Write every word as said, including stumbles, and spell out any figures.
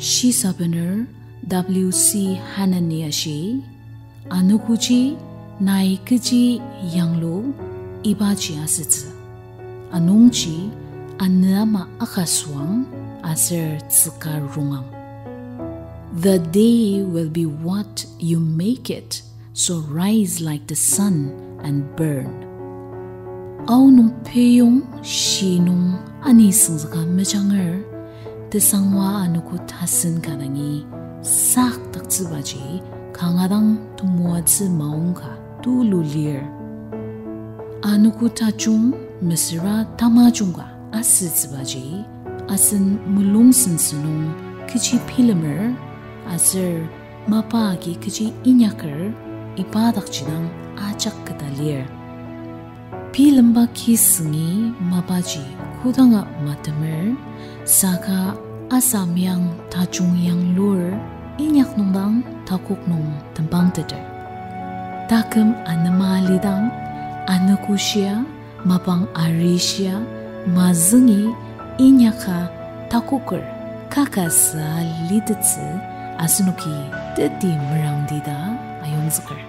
Shisabener W C Hanani ashi, anogoji nai kechi yanglu ibaji asütsü. Anungji anü ama akasüang aser tsüka rongang. The day will be what you make it, so rise like the sun and burn. Aonung peyong shi nung ani süngzüka mejanger, tesangwa anogo tasen ka dangi sakdaktsübaji kanga dang temoatsü maongka tulu lir. Anogo tajung mesüra tamajung ka asütsübaji asen mulung sensen nung kechi bilemer, aser mapa agi kechi inyaker iba dakji dang ajak keta lir. Bilemba kisüngi mapaji kodanga matemer, saka asamiang tajung yanglur inyak nung dang takok nung tembangteter. Taküm anema lidang, anogoshia, mapang arishia, mazüngi inyaka takoker kaka süa litettsü asenoki teti merangdi ta ayongzüker.